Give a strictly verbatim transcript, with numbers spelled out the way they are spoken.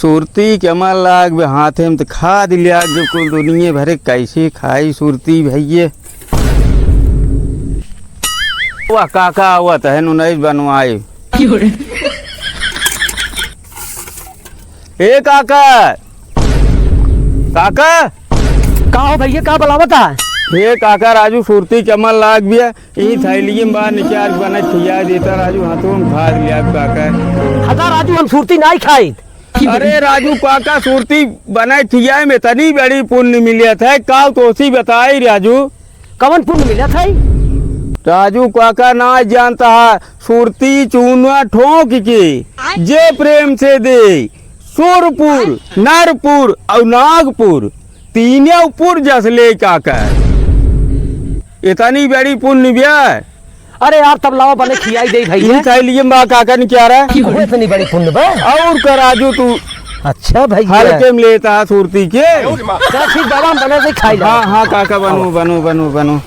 सुरती के मन लाग बे हाथे में त खाद लिया जो कुल दुनिया भरे कैसे खाई सुरती भैये। वाह, काका आवत है, नुनैस बनवाए। ए काका, काका। का हो भैया, का बुलावत है? ए काका, राजू सुरती के मन लाग बिया, ई थैलिये में बाहर निकाल के बना खिया देता राजू, हाथों में खा लिया काका। हटा राजू, हम सुरती नाई खाई। अरे राजू काका, सुरती बनाए खियाए में इतनी बड़ी पुण्य मिलियत है, का तोसी बताई राजू। कवन पुण्य मिलत है? राजू काका ना जानता है, सुरती चूना ठोंक के जे प्रेम से दे, सुरपुर, नरपुर और नागपुर, तीनों पुर जस ले काका। इतनी बड़ी पुण्य ब्या। अरे यार, तब लावा बने खियाई दे भैया। ई थैलिये में बा काका ने क्या रहा? ओहो, इतनी बड़ी पुण्य बा। और का राजू तू अच्छा भैया। हल्के में लेता है सुरती के। चल ठीक बाबा, हम बने से खाई ला। हाँ, हाँ, काका, बनो, बनो, बनो, बनो।